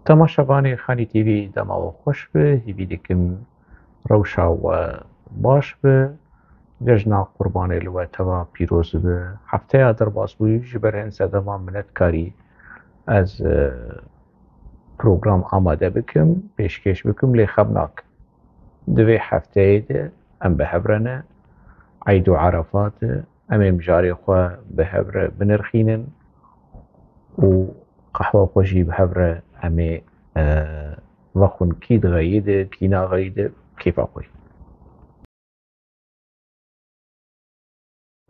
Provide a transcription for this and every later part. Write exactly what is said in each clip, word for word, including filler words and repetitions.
Temaşevanê Xanî T V, dema we xweş be, hîvî dikim rewşa we baş be, cejna Qurbanê li we teva pîroz be. Hefteya derbasbûyî ji ber hin sedema minetkarî ez, e, program amade bikim, pêşkêş bikim, lê xem nakim. Di vê hefteyê de em bi hev re ne, Eyd û Erefat e, em ê mijarê xwe bi hev re binirxînin û qehwa xwe jî bi hev re em ê, e, vexwin kî dixeyî de, kî naxeyî de, kêfa xwe.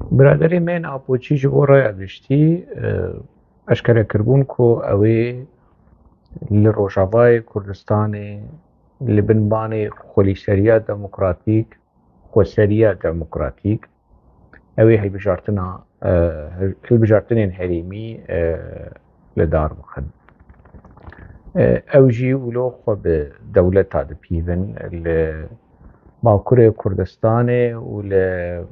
Biraderê Mên Apoçî ji bo raya giştî, e, eşkere kiribûn ku ew ê li Rojavayê Kurdistanê li bin banê xwelîseriya demokratîk, xweseriya demokratîk, ew ê hilbijartina, e, hilbijartinên herêmî, e, li dar bixin. E, ew jî wilo xwe bi dewleta dipîvin. Li Bakurê Kurdistanê û li,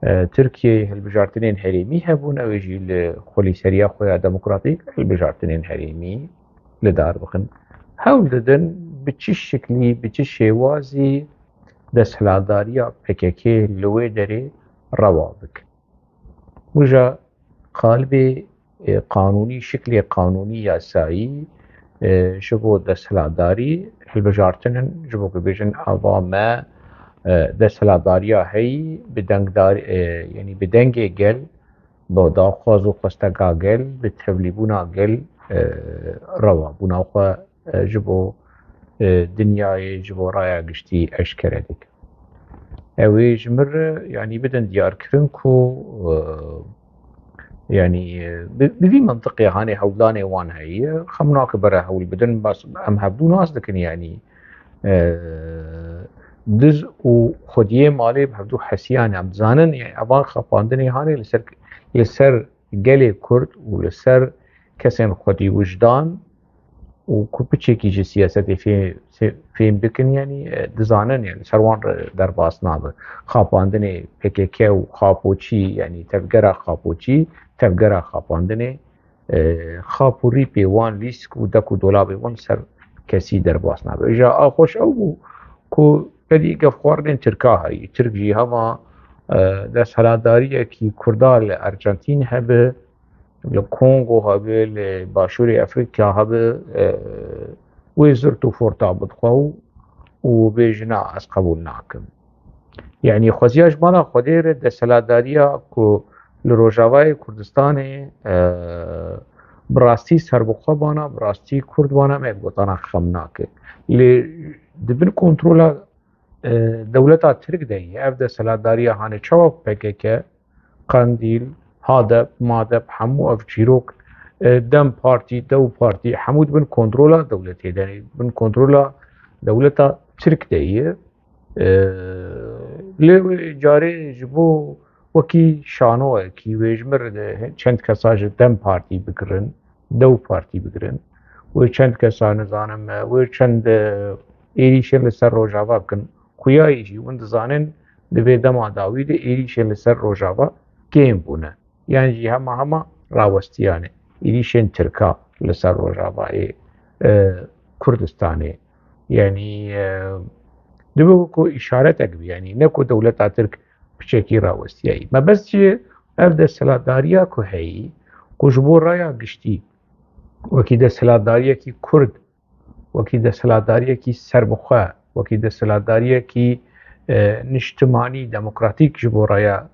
e, Tirkiyeyê hilbijartinên herêmî hebûn, ew ê jî li xwelîseriya xwe ya demokratîk hilbijartinên herêmî li dar bixin. Hewl didin bi çi şiklî, bi çi şêwazî desthilatdariya P K K li wê derê rewa bikin. Wija qalibê, e, qanûnî, şiklê qanûnî, yasayî, e, ji bo desthilatdarî hilbijartin in, ji bo ku bêjin ava me, e, desthilatdariya heyî bi dengdar-, e, yanî bi dengê gel, bi daxwaz û xwesteka gel, bi tevlîbûna gel, e, rewa bûna xwe, e, ji bo, e, dinyayê, ji bo raya giştî eşkere dike. Ew ê ji min re, yanî bidin diyarkirin ku, e, yanî, e, bi, bi vî mintiqê hanê hewldanê wan heye, xem nake bere hewl bidin, bas em hevdû nas dikin, yanî, e, diz û xwediyê malê bi hevdû hesiyane. Em dizanin, yanî, evan xapandinê hanê li ser, li ser gelê Kurd û li ser kesên xwedî wijdan û ku piçekî ji siyasetê fê-, fê-, fêm bikin, yanî, e, dizanin, yanî, li ser wan re derbas nabe. Xapandinê P K K û Xapoçî, yanî tevgera Xapoçî, tevgera xapandinê, e, xap û rîpê wan, lîsk û dek û dolabê wan li ser kesî derbas nabe. Îja a xweş ew bû ku pedî gefxwarinên Tirka heyî. Tirk jî hema, e, desthilatdariyekî Kurda li Arjantîn hebe, li Kongo hebe, li Başûrê Efrîka hebe, e, wê zirt û forta bidixwe û, û bêjina ez qebûl nakim. Yanî xweziya ji bala Xwedê re desthilatdariya ku li Rojavayê Kurdistanê, e, bi rastî serbixwe bana, bi rastî Kurd bana, me gotana xem nake. Lê di bin kontrola, e, dewleta Tirk de ye. Ev desthilatdariya hanê çawa P K K, Qandîl, Hadep, Madep, hemû ev çîrok, e, DEM Partî, DEW Partî, hemû di bin kontrola dewletê de ne, bin kontrola dewleta Tirk de ye. E, lê wê carê ji bo wekî şanoyekî wê ji mir de çend kesa ji DEM Partî bigirin, DEW Partî bigirin, wê çend kesa nizanim, e, wê çend, e, êrîşên li ser Rojava bikin. Xuyayê jî hûn dizanin, di vê dema dawî de êrîşên li ser Rojava kêm bûne. Yan jî hema hema rawestiyane. Êrîşên Tirka li ser Rojavayê, e, Kurdistanê. Yanî, e, dibe ku îşaretek bi, yanî ne ku dewleta Tirk piçekî rawestiyayî. Mebest jî ev desthilatdariya ku heyî, ku ji bo raya giştî wekî desthilatdariyekî Kurd, wekî desthilatdariyekî serbixwe, wekî desthilatdariyekî, e, niştimanî, demokratîk ji bo raya,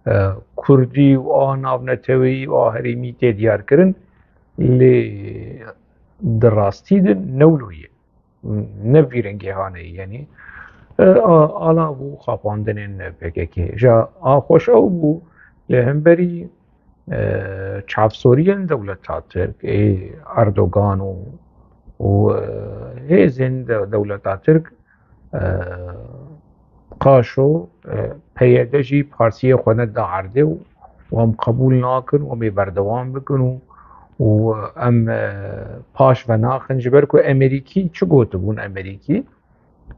e, Kurdî û a navneteweyî û a herêmî tê diyarkirin, lê di rastî de ne wilo ye. Ne vî rengê hanê, yanî, e, a-, ala bû xapandinên P K K. Ja a xweş ew bû, li hemberî, e, çavsoriyên dewleta Tirk, ê Erdogan û, û, e, hêzên de-, dewleta Tirk, e, Qaşo, e, P Y D jî partiyê xwe neda erdê û, û em qebûl nakin û em ê berdewam bikin û, û em, e, paş ve naxin. Ji ber ku Emerîkî çi gotibûn Emerîkî?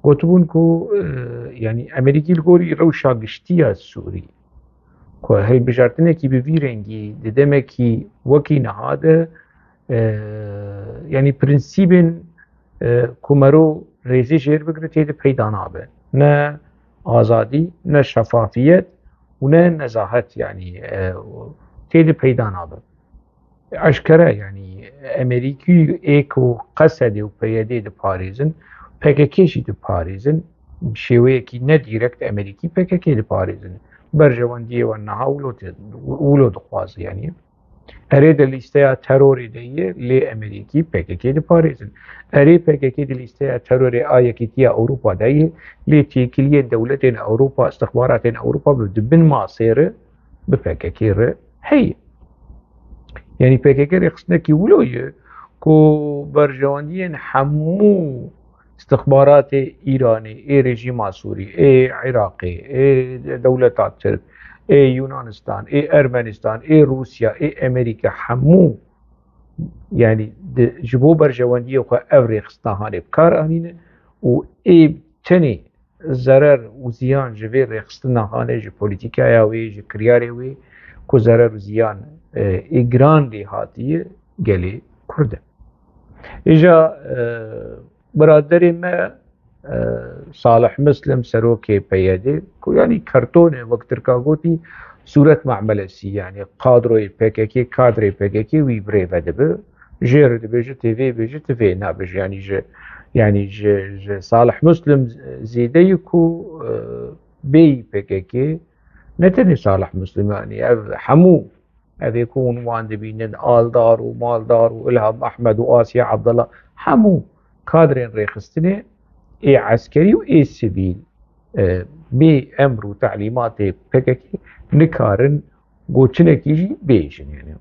Gotibûn ku, e, yanî Emerîkî li gorî rewşa giştî ya Sûrî, ku hilbijartinekî bi vî rengî di demekî wekî niha de, e, yanî prensîbên, e, ku mero rêzê jêr bigire tê de peyda nabe. Ne azadî, ne şefafiyet û ne nezahet, yanî, e, tê de peyda nabe. Eşkere, yanî Emerîkî ê ku Qesedê û P Y D diparêzin, P K K jî diparêzin, bi şêweyekî ne direkt Emerîkî P K K diparêzin. Berjewendiyê wan niha wilo te-, wilo dixwaze, yanî. Erê di lîsteya terorê de ye, lê Emerîkî P K K diparêzin. Erê P K K di lîsteya terorê a Yekîtiya Ewropa de ye, lê têkiliyên dewletên Ewropa, istixbaratên Ewropa bi di bin masê re, bi P K K re heye. Yanî P K K rêxistinekî wilo ye ku berjewendiyên hemû istixbaratê Îranê, ê rejîma Sûrî, ê Iraqê, ê dewleta Tirk, ê Yunanistan, ê Ermenistan, ê Rûsya, ê Amerîka, hemû, yanî di, ji bo berjewendiyê xwe ev rêxistina hanê bi kar anîne û ê tenê zerer û ziyan ji vê rêxistina hanê, ji polîtîkaya wê, ji kiryarê wê, ku zerer û ziyan, e, ê giran lê hatiye gelê Kurd e. Îja, e, biraderê me, e, Salih Muslim, serokê P Y D, ku yanî kerton e, wek Tirka gotî, sûret me'melesî, yanî kadroyê P K K, kadrê P K K wî birêve dibe. Jê re dibêje, tê vê bêje, tu vê nabêje. Yanî ji, yanî ji, ji Salih Muslim zêde ye ku, e, bêyî P K K, ne tenê Salih Muslim, yanî ev hemû, ev ê ku hûn wan dibînin, Aldar û Maldar û Ilham Ehmed û Asiye Abdullah, hemû kadrên rêxistinê ê eskerî û ê sivîl, e, bê emr û telîmatê P K K nikarin gotinekî jî bêjin. Yanî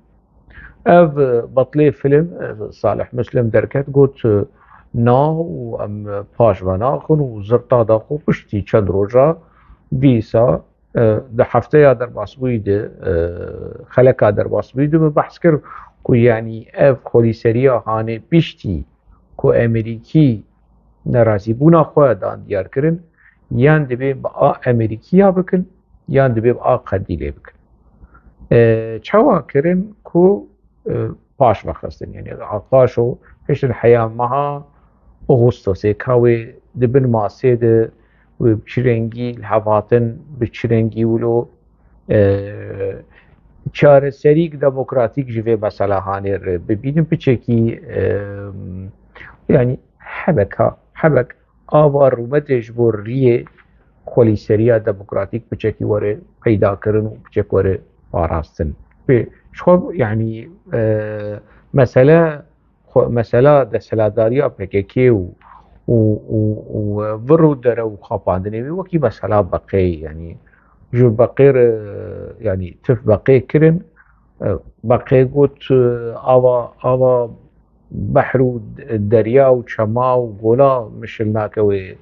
ev, e, betlê film, e, Salih Muslim derket, got, e, na û em, e, paş venaxin û zirta da xwe piştî çend roja dîsa, e, di hefteya derbasbûyî de, e, xeleka derbasbûyî de min behs kir ku yanî ev xwelîseriya hanê piştî ku Amerîkî nerazîbûna xwe dan diyar kirin, yan dibê bi a Amerîkiya bikin, yan dibê bi a Qedîlê bikin. E, çawa kirin ku, e, paş vexistin? Yanî Aqaşo hiştin heya meha Ağustosê ka wê di bin masê de wê bi çi rengî li hev hatin, bi çi rengî wilo, e, çareserîk demokratîk ji vê mesela hanê re bibînin, piçekî, e, yanî hebek ha, hebek ava rûmetê ji bo riyê xwelîseriya demokratîk piçekî were peyda kirin û piçek were parastin. Pê, ji xwe, yanî, e, mesele, xwe, mesela desthilatdariya P K K û, û, û, û vir û dere û xapandinê wî wekî mesela beqê, yanî ji beqê re, yanî tif beqê kirin, e, beqê got, e, ava, ava behr û derya û çema û gola mişil nake wê,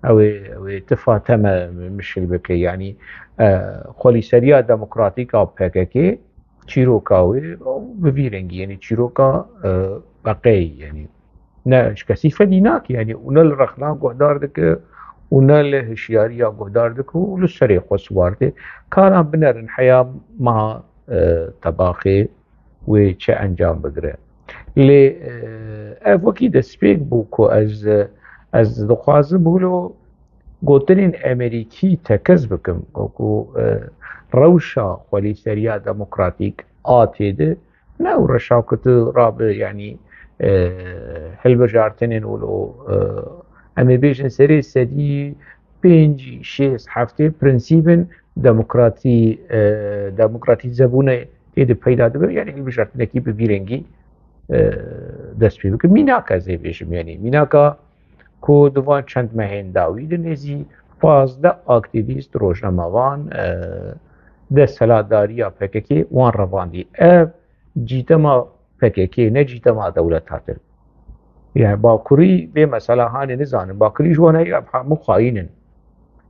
ew ê, ew ê tifa teme mişil bike. Yanî, e, xwelîseriya demokratîk a P K K, çîroka wê bi vî rengî, yanî çîroka, e, beqeyî, yanî ne ji kesî fedî nake, yanî û ne li rexna guhdar dike û ne li hişyariya guhdar dike û li serê xwe siwar tê. Karan binerin heya meha, e, tebaxê wê çi encam bigire. Lê, e, ev wekî destpêk bû ku ez, ez dixwazim wilo gotinên Emerîkî tekez bikim, ku, e, rewşa xwelîseriya demokratîk a tê de ne û reşa ku tu rabe, yanî, e, hilbijartinên wilo, e, em ê bêjin serê sedî pêncî, şêst, heftê prensîbên demokratî, e, demokratîzebûnê tê de peyda dibe, yanî hilbijartinekî bi vî rengî, e, dest pê bike. Mînak ez ê bêjim, yanî mînaka ku di van çend mehên dawî de nêzî pazdeh aktîvîst, rojnamevan, e, desthilatdariya P K K wan revandî. Ev cîtema P K K, ne cîtema dewleta Tirk. Yani Bakurî vê mesela hanê nizanin. Bakurî ji wan heye, em hemû xayîn in.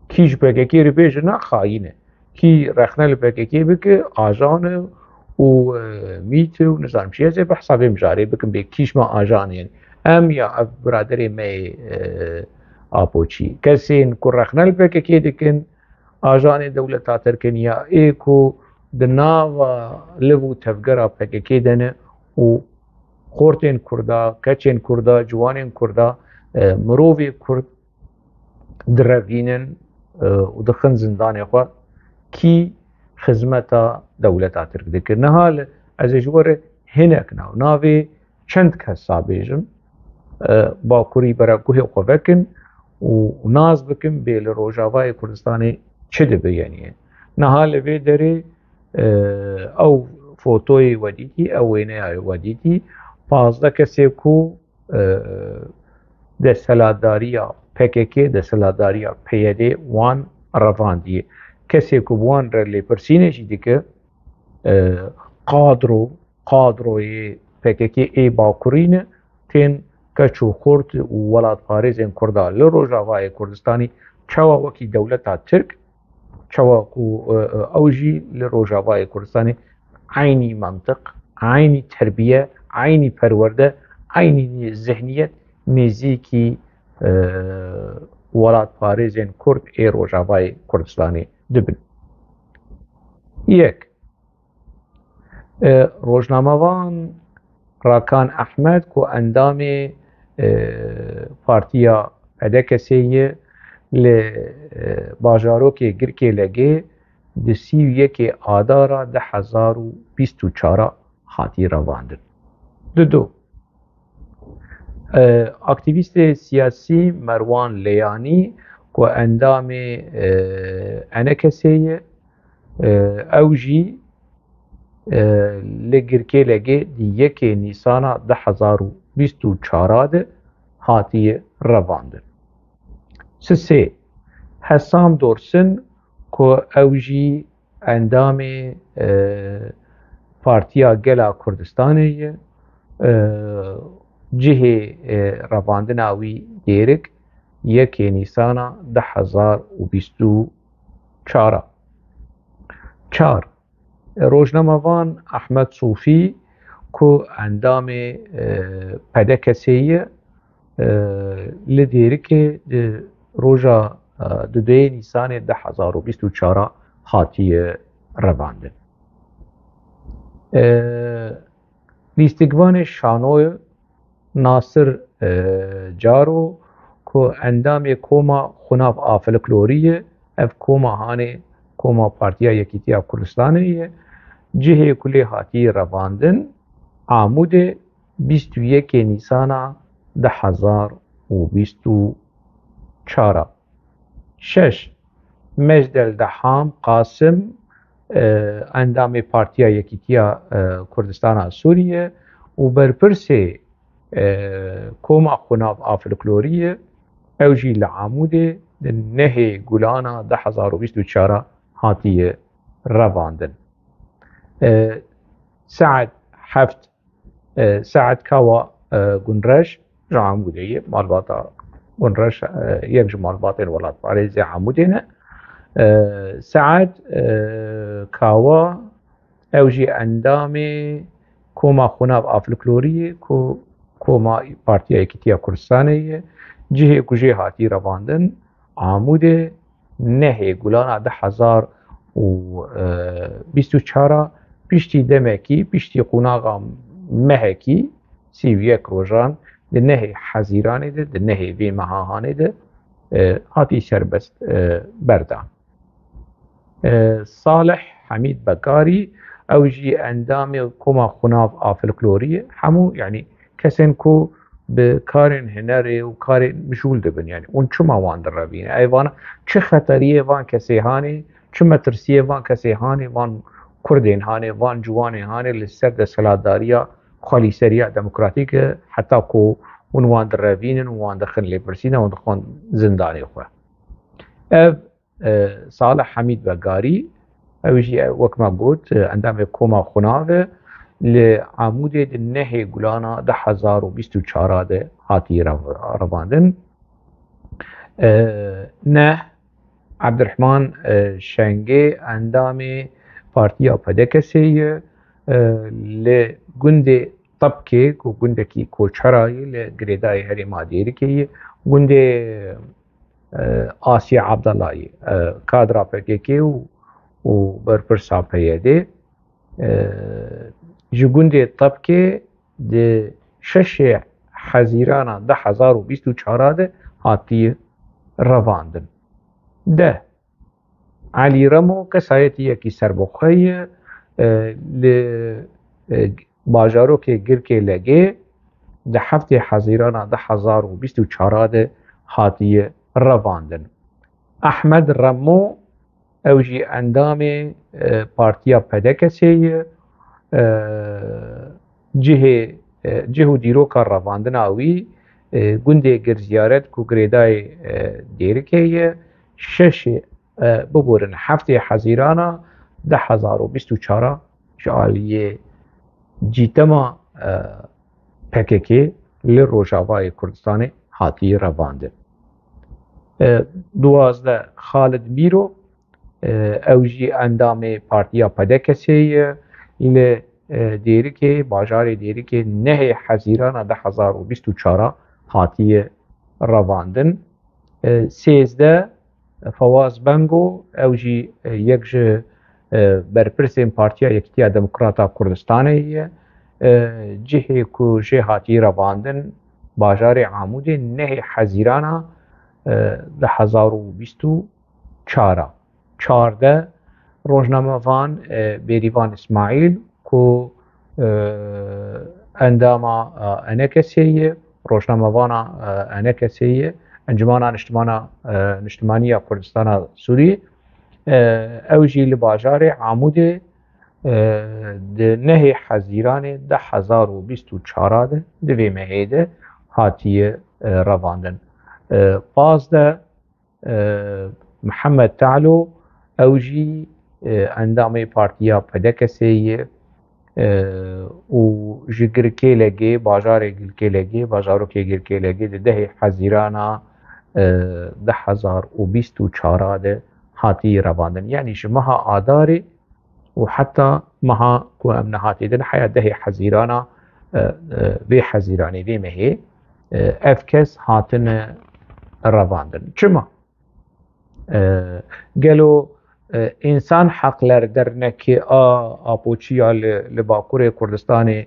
Kî ji P K K re bêje na xayîn e. Kî rexne li P K K bike, ajan e û, e, mît e û nizanim çi. Ez ê behsa vê mijarê bikim, bê kî ji me ajan e. Em ya ev biraderê me yê, e, Apoçî. Kesên ku rexne li P K K dikin, ajanê dewleta Tirk in ya ê ku di nava liv û tevgera P K K de ne û xortên Kurda, keçên Kurda, ciwanên Kurda, e, mirovê Kurd direvînin, e, û dixin zindanê xwe, kî xizmeta dewleta Tirk dikir. Niha li, ez ê ji we re hinek nav, navê çend kesa bêjim, e, Bakurî bera guhê xwe vekin û nas bikin bê li Rojavayê Kurdistanê çi dibe yenî. Niha li vê derê, e, ew fotoyê we dîtî, ew wêneya we dîtî, pazdeh kesê ku, e, desthilatdariya P K K, desthilatdariya P Y D wan revandiye. Kesê ku bi wan re lêpirsînê jî dike, e, qadro, qadroyê P K K ê Bakurî ne, tên keç û xurt û welatparêzên Kurda li Rojavayê Kurdistanî çawa wekî dewleta Tirk, çawa ku, e, e, ew jî li Rojavayê Kurdistanê eynî mantiq, eynî terbiye, eynî perwerde, eynî zihniyet nêzîkî, e, welatparêzên Kurd ê Rojavayê Kurdistanê dibin. Yek, e, rojnamevan Rakan Ehmed ku endamê, e, partiya P D K S ye, li, e, bajarokê Girkê Legê di sî û yekê Adara du hezar û bîst û çar hatiye revandin. Didu, e, aktîvîstê siyasî Merwan Leyanî ku endamê, e, E N K S ye, e, ew jî, e, li Girkê Legê di yekê Nîsana du hezar û bîst û çar de hatiye revandin. Sisê, Hesam Dorsin ku ew jî endamê, e, Partiya Gela Kurdistanê ye, e, cihê, e, revandina wî Dêrik yekê Nîsana du hezar û bîst û çar. Çar, rojnamevan Ahmet Sofî ku endamê, e, P D K S ye, e, li Dêrikê di roja, e, di duyê Nîsanê du hezar û bîst û çar hatiye revandin. E, Lîstikvanê şanoyê Nasir, e, Caro ku endamê Koma Xunav a Folklorî ye, ev koma hanê Koma Partiya Yekîtiya Kurdistanê ye, cihê ku lê hatiye revandin Amûdê bîst û yekê Nîsana du hezar û bîst û çar. Şeş, Mecdel Deham Qasim, e, endamê Partiya Yekîtiya, e, Kurdistana Sûriye û berpirsê, e, Koma Xunav a Folklorî ye, ew jî li Amûdê di nehê Gulana du hezar û bîst û çar hatiye revandin. E, Saet heft, e, Saet Kawa, e, Gunreş ji Amûdê ye, malbata Gunreş, e, yek ji malbatên welatparêzê Amûdê ne. E, Saet, e, Kawa, ew jî endamê Koma Xunav a Folklorî ye, ku Koma Partiya Yekîtiya Kurdistanê ye. Cihê ku jê hatî revandin Amûdê, nehê Gulana du hezar û bîst û çar, piştî demekî, piştî qonaxa mehekî, sî û yek rojan, di nehê Hezîranê de, di nehê vê meha hanê de, e, hatî serbest, e, berdan. E, Salih Hemîd Bekarî, ew jî endamê Koma Xunav a Folklorî ye. Hemû, yanî, kesên ku bi karên hunerê û karên mijûl dibin, yanî, hûn çima wan direvîne? Ê vana çi xeteriyê van kesê hanê, çi metirsiyê van kesê hanê, van kurdên hanê, van ciwanên hanê li ser desthilatdariya xwelîseriya demokratîk e, heta ku hûn wan direvînin û wan dixin lêpirsîne û dixin zindanê xwe. Ev, e, Salih Hemîd Begarî, ew jî, e, wek me got, e, endamê Koma Xunav e, li Amûdê di nehê Gulana du hezar û bîst û çar de hatiye rev-, revandin. E, neh, Ebdirehman, e, Şengê, endamê Partiya P D K S ye, e, li gundê Tepkê, ku gundekî koçera ye, li girêdayî herêma Dêrikê ye, gundê, e, Asiye Abdallah ye, e, kadra P K K û, û berpirsa P Y D, e, ji gundê Tepkê di şeşê Hezîrana du hezar û bîst û çar de hatiye revandin. Deh. Elî Remo kesayetiyekî serbixwe ye, e, li, e, bajarokê Girkê Legê di heftê Hezîrana du hezar û bîst û çar de hatiye revandin. Ehmed Remo, ew jî endamê, e, partiya P D K S'ê ye, e, cihê, e, cih û dîroka revandina wî, e, gundê Girziyaret ku girêdayê, e, Dêrikê ye, şeşê, e, biborin, heftê Hezîrana du hezar û bîst û çar ji aliyê cîtema, e, P K K li Rojavayê Kurdistanê hatiye revandin. E, duwazdeh, Xalid Mîro, e, ew jî endamê partiya P D K S'ê ye, li, e, Dêrikê, bajarê Dêrikê nehê Hezîrana du hezar û bîst û çar hatiye revandin. E, sêzdeh, Fawaz Bengo, ew jî, e, yek ji, e, berpirsên Partiya Yekîtiya Demokrata Kurdistanê ye. E, cihê ku jê hatiye revandin, bajarê Amûdê, nehê Hezîrana, e, du hezar û bîst û çar. Çardeh, rojnamevan, e, Bêrîvan Îsmaîl, ku, e, endama, e, E N K S'ê ye, rojnamevana, e, E N K S'ê ye, Encumana Niştimana, e, Niştimaniya Kurdistana Sûriyê, e, ew jî li bajarê Amûdê, e, di nehê Hezîranê du hezar û bîst û çar de, di vê mehê de hatiye, e, revandin. E, pazdeh, e, Mihemed Talo, ew jî, e, endamê partiya P D K S'ê ye, e, û ji Girkê Legê, bajarê Girkê Legê, bajarokê Girkê Legê di dehê Hezîrana, e, du hezar û bîst û çar de hatiye revandin. Yanî ji meha Adarê û heta meha ku em niha tê de, heya dehê Hezîrana, e, e, vê Hezîranê, vê mehê, e, ev kes hatine revandin. Çima? E, gelo, e, Însan Heqler Dernekê a Apoçiya li, li Bakurê Kurdistanê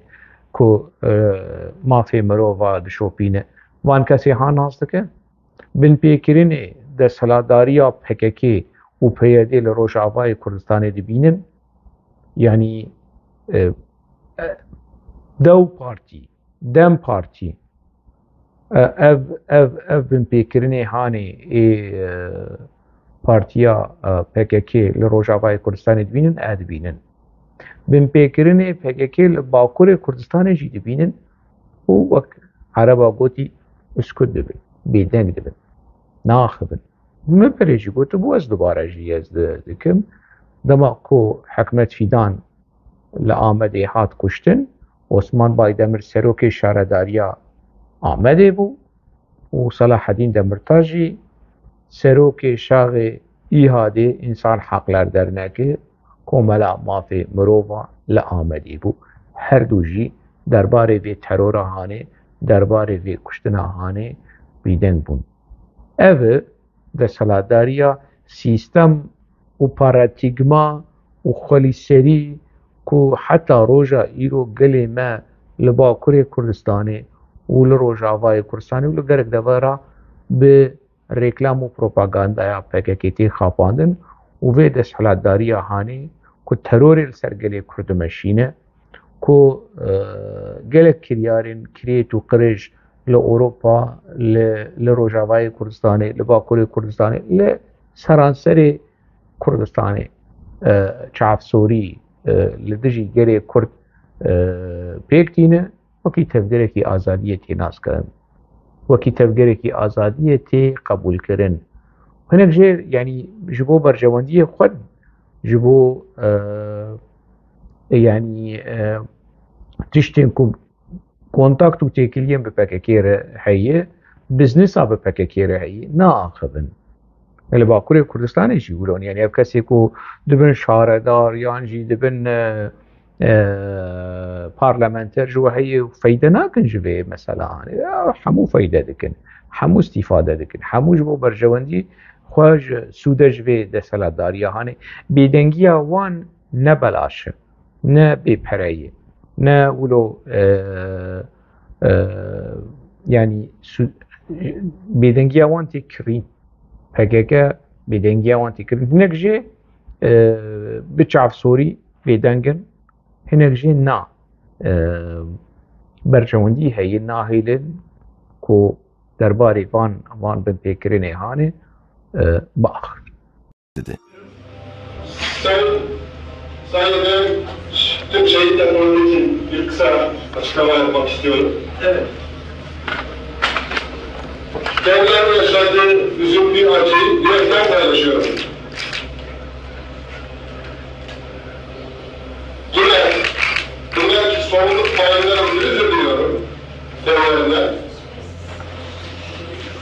ku, e, mafê mirova dişopîne, van kesê ha nas dike? Binpêkirinê desthilatdariya P K K û P Y D li Rojavayê Kurdistanê dibînin. Yanî, e, e, Dew Partî, Dem Partî, e, ev, ev, ev binpêkirinê hanê ê, e, partiya, e, P K K li Rojavayê Kurdistanê dibînin, e, dibînin. Binpêkirinê P K K li Bakurê Kurdistanê jî dibînin û wek Ereba gotî, uskut dibin, bêdeng dibin, naaxivin. Min berê jî gotibû, ez dubare jî ez di-, dikim. Dema ku Hikmet Fîdan li Amedê hat kuştin, Osman Baydemir serokê şaredariya Amedê bû û Selahedîn Demirtaş jî serokê şaxê ÎHDê, Însan Heqler Dernekê, Komela Mafê Mirova li Amedê bû. Her du jî derbarê vê terora hanê, derbarê vê kuştina hanê bîdeng bûn. Ev e desthilatdariya sîstem û paratîgma û xwelîserî ku heta roja îro gelê me li Bakurê Kurdistanê û li Rojavayê Kurdistanê û li gelek devera bi reklam û propagandaya P K K tê xapandin û vê desthilatdariya hanê ku terorê li ser gelê Kurd dimeşîne, ku, e, gelek kiryarên kirêt û qirêj li Ewropa, li, li Rojavayê Kurdistanê, li Bakurê Kurdistanê, li seranserê Kurdistanê, e, çavsorî, e, li dijî gelê Kurd, e, pêk tîne, wekî tevgerekî azadiyê tê naskirin. Wekî tevgerekî azadiyê tê qebûlkirin. Hinek jê, yanî ji bo berjewendiyê xwe, ji bo, e, yanî, e, tiştên ku kontakt û têkiliyên bi P K K re heye, biznesa bi P K K re heye, naaxivin. Li Bakurê Kurdistanê jî wilo ne. Yanî ev kesê ku dibin şaredar yan jî dibin, e, e, parlamenter ji we heye û feyde nakin ji vê mesela. Hanê, ya, hemû feyde dikin. Hemû îstîfade dikin. Hemû ji bo berjewendî xwe ji sûde ji vê desthilatdariya hanê. Bêdengiya wan ne belaş e, ne bêpere ye, ne wilo, e, E, yanî su- bêdengiya wan tê kirîn. P K K bêdengiya wan tê kirîn. Hinek jê e, bi çavsorî bêdeng in, hinek jî na. E, berjewendî heye, nahêlin ku derbarê van, van binpêkirinê hanê, e, biaxivin. Sayın, saygıdeğer tüm şehit yakınları için bir kısa açıklama yapmak istiyorum. Evet. Kendilerinin yaşadığı üzüntü, acıyı yürekten paylaşıyorum. Yine bunlar sorumluluk payından ötürü özür diliyorum kendilerinden.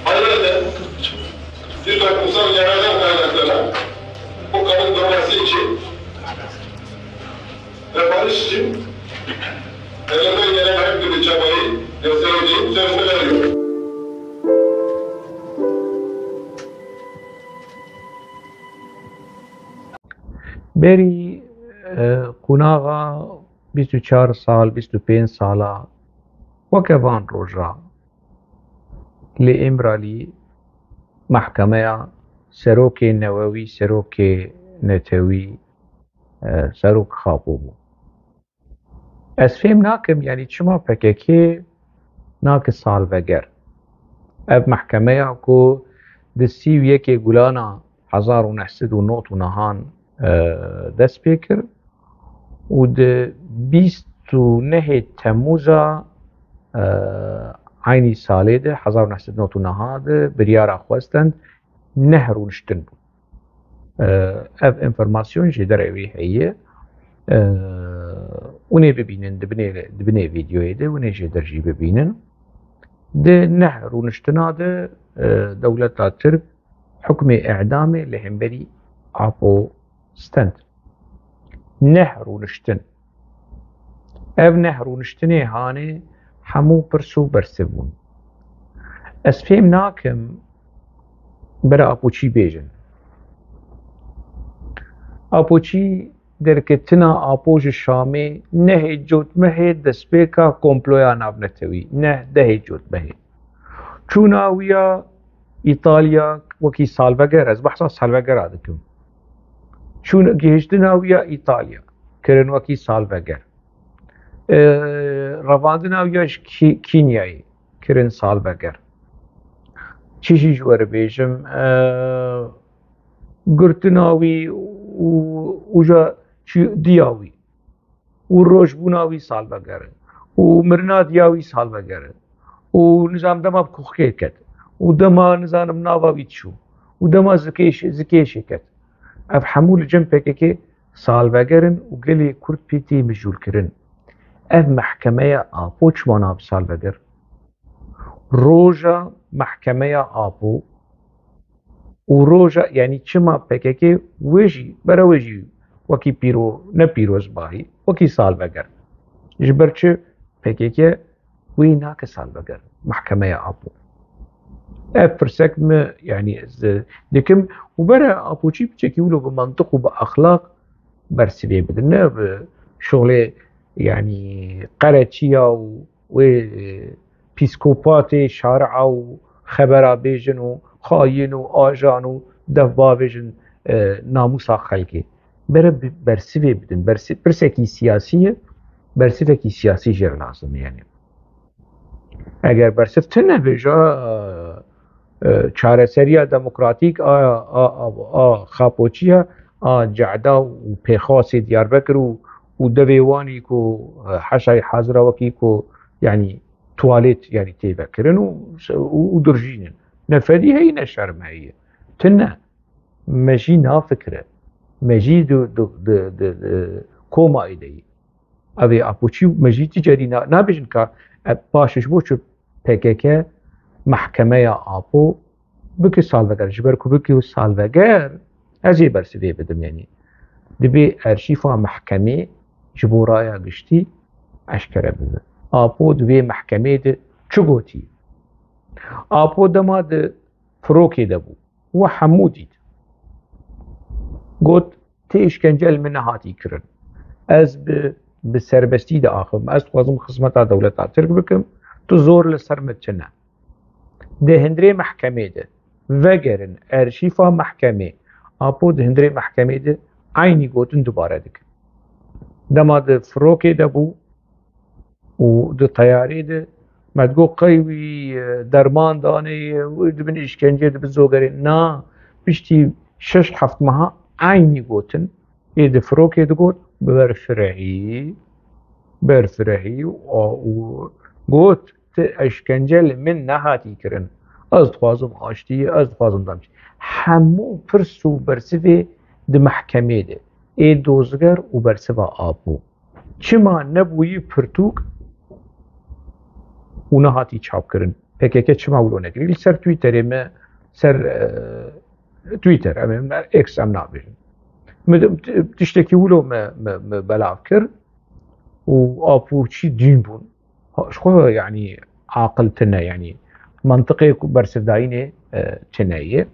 Ayrıca bir toplumsal yaradan kaynaklanan bu kanın durması için ve barış için elimden gelen her türlü çabayı göstereceğim sözünü veriyorum. Berî e, qonaxa bîst û çar sal, bîst û pênc sala weke van roja li Îmralî mehkemeya serokê newewî, serokê netewî, e, serok Xapo bû. Ez fêm nakim, yanî çima P K K nake salveger. Ev mehkemeya ku di sî û yekê Gulana hezar û neh sed û nod û nehan, e, dest pê kir û di bîst û nehê Temmûza, e, eynî salê de, hezar û neh sed û nod û neha de biryara xwestin neh rûniştin bû. E, ev enformasyon jê derê wê heye. E, hûn ê bibînin, di binê, di binê vîdyoyê de hûn ê jê der jî bibînin. Di neh rûniştina de, e, dewleta Tirk hukmê îdamê li hemberî Apo stend. Neh rûniştin. Ev neh rûniştinê hanê hemû pirs û bersiv bûn. Ez fêm nakim bira Apo çî bêjin. Apo çî derketina Apo ji Şamê nehê cotmehê destpêka komploya navnetewî, neh dehê cotmehê. Çûna wî ya Îtalya wekî salveger, ez behsa salvegera dikim. Çûn gihiştina wî ya Îtalya, kirin wekî salveger. E, revandina wî ya ji Kî-, Kînyayê, kirin salveger. Çi jî ji we re bêjim, e, girtina wî û, û ja çi diya wî û rojbûna wî salveger in û mirina diya wî salveger in û nizam dema bi kuxkê ket û dema nizanim nava wî çû û dema zikêş-, zikêşê ket. Ev hemû li cem P K K salveger in û gelê Kurd pê tê mijûlkirin. Ev mehkemeya Apo çima nabe salveger? Roja mehkemeya Apo û roja, yanî çima P K K wê jî, bera wê jî wekî pîro-, ne pîrozbahî, wekî salveger. Ji ber çi P K K wê nake salveger, mehkemeya Apo? Ev pirsek mi, yanî ez dikim û bera Apo çî piçekî wilo bi mantiq û bi exlaq bersivê bidin, ne bi şixulê, yanî qereçiya û wê, e, pîskopatê şaria û xebera bêjin û xayîn û ajan û dev bavêjin, e, namûsa xelkê. Bere bi-, bersivê bidin. Bersi-, pirsekî siyasî ye, bersivekî siyasî jê re lazim e, yanî. Eger bersiv tune be, ja, e, çareseriya demokratîk a, a, a, a Xapoçiya, a Cehda û Pêxasê Diyarbekir û, û devê wanî ku, e, heşayî hazira wekî ku, yanî tuwalet, yanî tê vekirin û, û, û dirjînin. Ne fedî heyî, ne şerm heyî. Tune. Me jî nafikire. Me jî di, di, di, di, di komayê de yî. Ev ê Apoçî û me jî ti carî na-, nabêjin ka e, baş e, ji bo çi P K K mehkemeya Apo bike salveger. Ji ber ku bike salveger, ez ê bersivê bidim, yanî. Divê erşîfa mehkemê ji bo raya giştî eşkere bibe. Apo di vê mehkemê de çi gotî? Apo dema di firokê de bû. We hemû dît. Got, tê îşkence li min nehatî kirin. Ez bi, bi serbestî diaxivim. Ez dixwazim xizmeta dewleta Tirk bikim. Tu zor li ser min tune. Di hundirê mehkemê de vegerin erşîfa mehkemê, Apo di hundirê mehkemê de eynî gotin dubare dikin. Dema di firokê de bû û di teyarê de me digot qey wî, e, derman danê, wî dibin îşkencê, dibin zogerê. Na, piştî şeş heft meha eynî gotin. Ê di firokê digot, berfirehî, berfirehî û, û got, ti eşkence li min nehatî kirin. Ez dixwazim aştî, ez dixwazim demşî. Hemû pirs û bersivê di mehkemê de. Ê dozger û bersiva Apo. Çima nebûyî pirtûk û nehatî çapkirin? P K K çima wilo nekirî? Li ser Twitterê me, ser, e, Twitter, em, em, X em nabêjin. Min, t-, tiştekî wilo me, me, me belav kir û Apo çî dîn bûn. Ha, ji xwe, yanî, aqil tune, yanî, mantiqê ku bersivdayînê, e, tune ye.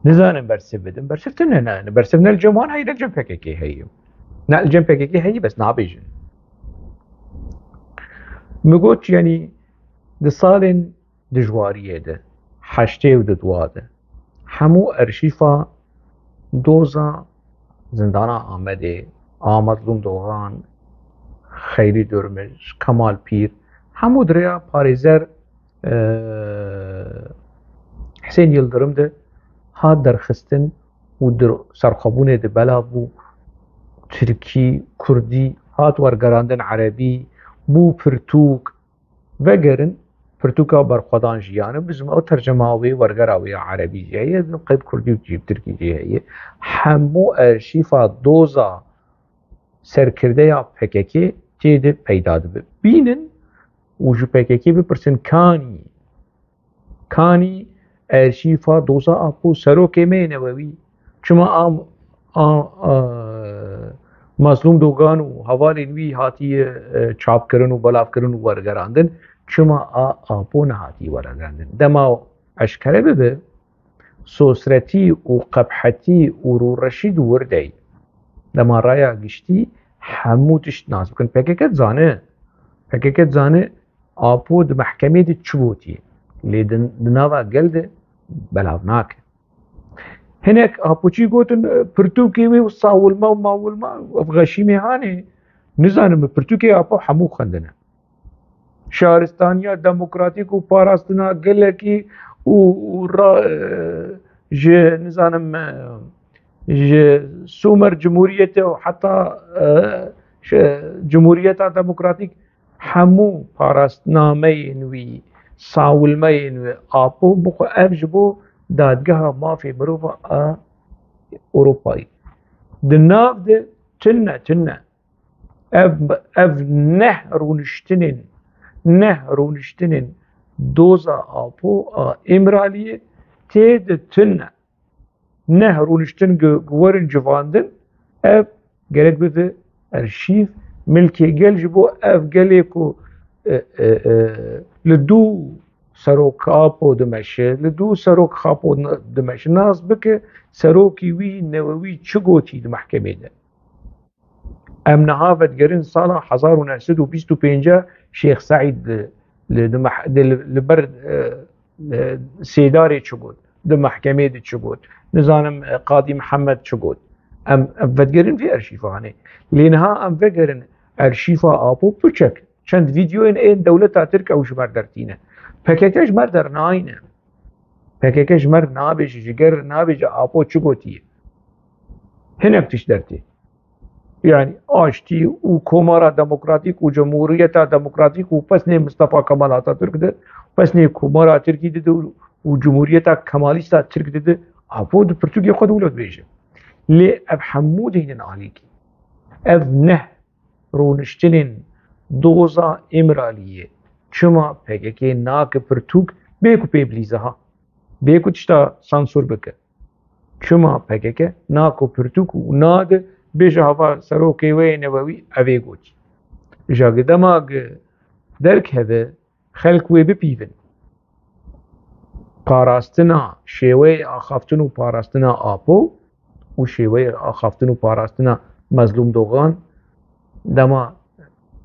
Nizanin bersiv bidin. Bersiv tune ne. Bersiv ne li cem wan heye, ne li cem P K K heye. Ne li cem P K K heye, bes nabêjin. Min got, yanî, di salên dijwariyê de, heştê û du de, hemû erşîfa doza zindana Amedê, a Mazlûm Dogan, Xeyrî Durmij, Kemal Pîr, hemû di rêya parêzer, e, Husên Yildirim de hat derxistin û di serxwebûnê de belav bû, tirkî, kurdî, hat wergerandin, erebî, bû pirtûk, vegerin, pirtûka Berxwedan Jiyan e, bi ziman, ew tercema wê, wergera wê ya erebî jî heye, qey bi kurdî û jî bi tirkî jî heye. Hemû erşîfa doza serkirdeya P K K tê de peyda dibe. Bînin û ji P K K bipirsin, kanî, kanî erşîfa doza Apo, serokê me yê newewî, çima a, a, a, Mazlûm Dogan û hevalên wî hatiye, e, çapkirin û belavkirin û wergerandin, çima a Apo nehatî wergerandin? Dema eşkere bibe, sosretî û qebhetî û rûreşî di wir de ye. Dema raya giştî hemû tişt nas bikin. P K K dizane, P K K dizane Apo di mehkemê de çi gotiye. Lê di, di nava gel de belav nake. Hinek Apo çi gotin, pirtûkê wê û sawilma û mawilma, ev xeşîmê hanê. Nizanim, pirtûkê Apo hemû xwendine. Şaristaniya demokratîk û parastina gelekî û, û ra, e, ji, nizanim, e, ji Somer Cumhuriyete û heta, e, şi-, Cumhuriyeta Demokratîk hemû parastnameyên wî, sawilmeyên wî, Apo bixwe ev ji bo Dadgeha Mafê Mirova a Ewropayê. Di nav de tune tune. Ev, ev neh rûniştinên, neh rûniştinên doza Apo a Îmraliyê tê de tune. Neh rûniştin gi, gi werin civandin, ev gerek bibe erşîv, milkê gel ji bo ev gelê ku, e, e, e, li dû serok Apo dimeşe, li dû serok Xapo n-, dimeşe, nas bike serokî wî newewî çi gotî di mehkemê de. Em niha vedigerin sala hezar û neh sed û bîst û pênc Şêx Seîd li, li, di meh-, di, li, li ber, e, e, sêdarê çi got, di mehkemê de çi got, nizanim, e, Qadî Mihemed çi got. Em, em vedigerin vî erşîvanê. Lê niha em vegerin erşîfa Apo piçek. Çend vîdeoyên ên dewleta Tirk ew ji me re dertîne. P K K ji me re dernayîne. P K K ji me re nabêje, ji ger nabêje Apo çi gotiye. Hinek tişt dertê. Yani aştî û Komara Demokratîk û Cumhuriyeta Demokratîk û pesnê Mustafa Kemal Atatürk de, pesnê Komara Tirkî de, de û Cumhuriyeta Kemalîsta Tirk de, de Apo di pirtûkê xwe de wilo dibêje. Lê ev hemû deynin alîkî. Ev neh rûniştinên doza Îmraliyê çima P K K nake pirtûk bê ku pê bilîze ha? Bê ku tişta sansûr bike? Çima P K K nako pirtûk û nade bêje hava serokê wê yê newewî evê gotî? Îja gi dema gi derkeve, xelk wê bipîvin. Parastina, şêweyê axaftin û parastina Apo û şêweyê axaftin û parastina Mezlûm Dogan Dema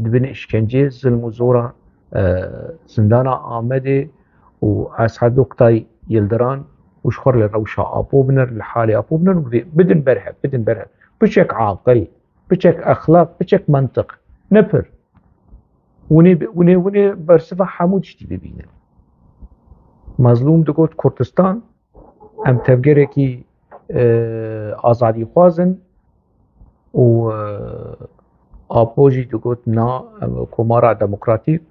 dibin îşkencê, zilm û zora, e, zindana Amedê û Esad Oktay Yildiran û ji xwe re li rewşa Apo biner, li halê Apo biner û vê bidin berhev, bidin berhev. Piçek aqil, piçek exlaq, piçek mentiq. Ne pir. Winê, winê, winê bersiva hemû tiştî bibînin. Mezlûm digot Kurdistan, em tevgerekî, e, azadîxwaz in û, e, Apo jî digot na, em komara demokratîk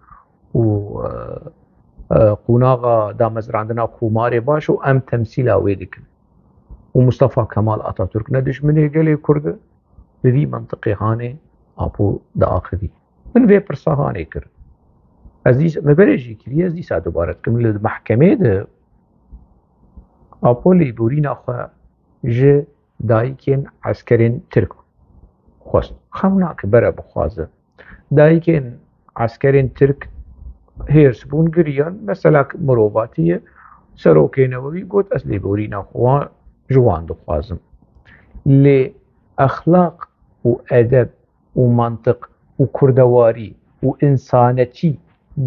û, e, e, qonaxa damezrandina komarê baş û em temsîla wê dikin. Û Mustafa Kemal Atatürk ne dijminê gelê Kurd e, bi vî mentiqê hanê Apo diaxivî. Min vê pirsa hanê kir. Ez dîs, me berê jî kiriye, ez dîsa dubare dikim. Li mehkemê de Apo lêborîna xwe ji dayikên eskerên Tirk xwest. Xem nake bere bixwaze. Dayikên eskerên Tirk hêrs bûn, giriyan. Mesela mirovatî ye. Serokê Newewî got, ez lêborîna xwe ji wan dixwazim. Lê exlaq û edeb û mantiq û kurdewarî û însanetî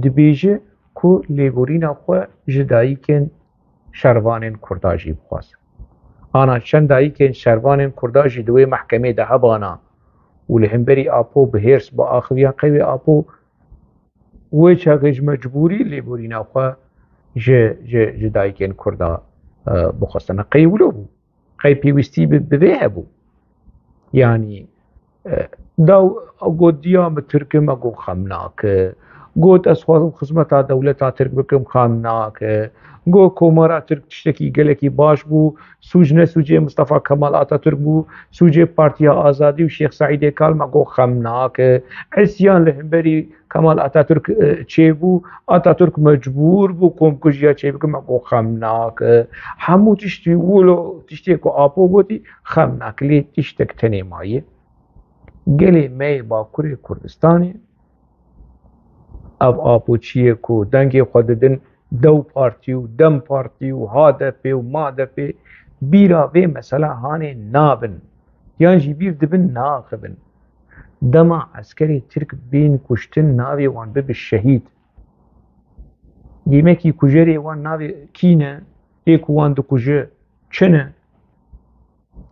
dibêje ku lêborîna xwe ji dayikên şervanên Kurda jî bixwaze. Ana çend dayikên şervanên Kurda jî di wê mehkemê de hebana û li hemberî Apo bi hêrs biaxiviyan, qey wê Apo wê çaxê ji mecbûrî lêborîna xwe ji, ji, ji dayikên Kurda, e, bixwestine. Qey wilo bû? Qey pêwîstî bi, bi vê hebû? Yanî, e, daw got, diya min Tirk e, me got xem nake. Got, ez xwazim xizmeta dewleta Tirk bikim, xem nake. Got, komara Tirk tiştekî gelekî baş bû, sûc ne sûcê Mustafa Kemal Atatürk bû, sûcê Partiya Azadî û Şêx Seîdê Kal, me got xem nake. Îsyan li hemberî Kemal Atatürk, e, çêbû, Atatürk mecbûr bû komkujiya çêbike, me got xem nake. Hemû tiştî wilo tiştê ku Apo gotî xem nake, lê tiştek tenê maye. Gelê me yê Bakurê Kurdistanê, ev Apoçiyê ku dengê xwe didin DEW Partî û DEM Partî û HDP û MADP, bîra vê mesela hanê nabin, yan jî bîr dibin naxivin. Dema eskerê Tirk bên kuştin, navê wan bibe şehîd. Demekî kujerê wan navê kî ne, ê ku wan dikuje çi ne?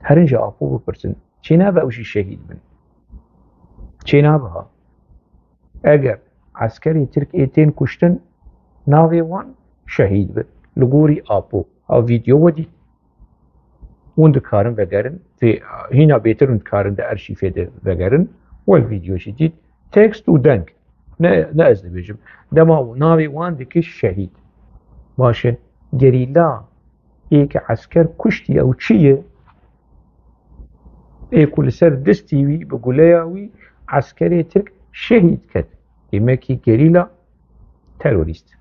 Herin ji Apo bipirsin. Çênabe ew jî şehîd bin? Çênabe ha. Eger eskerê Tirk ê tên kuştin, navê wan şehîd bin. Li gorî Apo. Ha, vîdeo we dît. Hûn dikarin vegerin. Vê, hîna bêtir hûn dikarin di arşîfê de vegerin. Wel vîdeo jî dît. Tekst û deng. Ne, ne ez dibêjim. Dema navê wan dike şehîd. Baş e. Gerîla ê ke esker kuştiye û çi ye? Ê ku li ser distî wî, bi guleya wî, eskerê Tirk şehîd ket. Demekî gerîla terorîst.